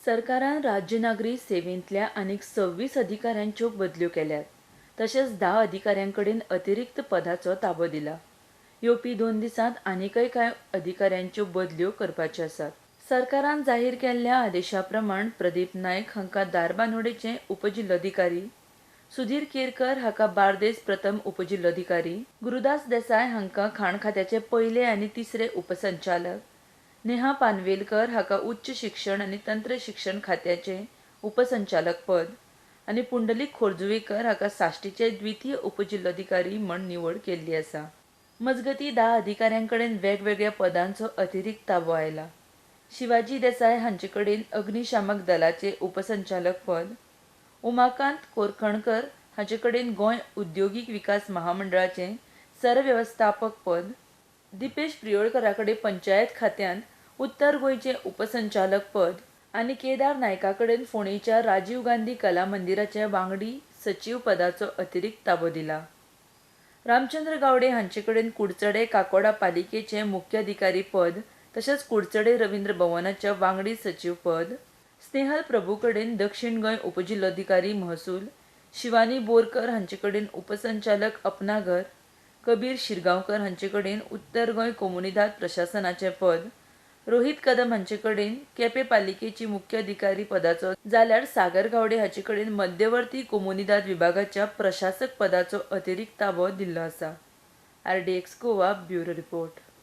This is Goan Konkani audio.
सरकारान राज्य नागरी सेवेंतल्या आनीक 26 अधिकाऱ्यांच्यो बदल्यो केल्यात. तशेंच धा अधिकाऱ्यां कडेन अतिरिक्त पदाचो ताबो दिला. येवपी दोन दिसांत आनीकय कांय अधिकाऱ्यांच्यो बदल्यो करपाच्यो आसात. सरकारान जाहीर केल्ल्या आदेशा प्रमाण प्रदीप नायक हांकां धारबांदोडेचे उपजिल्लोधिकारी, सुधीर केरकर हाका बार्देस प्रथम उपजिल्लोधिकारी, गुरुदास देसाय हांकां खाण खात्याचे पयले आनी तिसरे उपसंचालक, नेहा पानवेलकर हाका उच्च शिक्षण आनी तंत्र शिक्षण खात्याचे उपसंचालक पद आनी पुंडलीक खोर्जुवेकर हाका साश्टीचे द्वितीय उपजिल्लोधिकारी म्हण निवड केल्ली आसा. मजगतीं, धा अधिकाऱ्यां कडेन वेगवेगळ्या पदांचो अतिरिक्त ताबो आयला. शिवाजी देसाय हांचे कडेन अग्निशामक दलाचे उपसंचालक पद, उमाकांत कोरखणकर हाचे कडेन गोंय उद्योगीक विकास महामंडळाचें सरवेवस्थापक पद, दिपेश प्रियोळकरा कडेन पंचायत खात्यांत उत्तर गोंयचें उपसंचालक पद आनी केदार नायका कडेन फोंडेंच्या राजीव गांधी कला मंदिराचे वांगडी सचीव पदाचो अतिरिक्त ताबो दिला. रामचंद्र गावडे हांचे कडेन कुडचडे काकोडा पालिकेचे मुख्याधिकारी पद तशेंच कुडचडे रवींद्र भवनाच्या वांगडी सचीव पद, स्नेहल प्रभू कडेन दक्षीण गोंय उपजिल्लोधिकारी महसूल, शिवानी बोरकर हांचे कडेन उपसंचालक अपना घर, कबीर शिरगांवकर हांचे कडेन उत्तर गोंय कोमुनिदाद प्रशासनाचें पद, रोहीत कदम हांचे कडेन केपें पालिकेची मुख्याधिकारी पदाचो जाल्यार सागर गावडे हाचे कडेन मध्यवर्ती कोमुनिदाद विभागाच्या प्रशासक पदाचो अतिरिक्त ताबो दिल्लो आसा. RDX Goa, bureau report.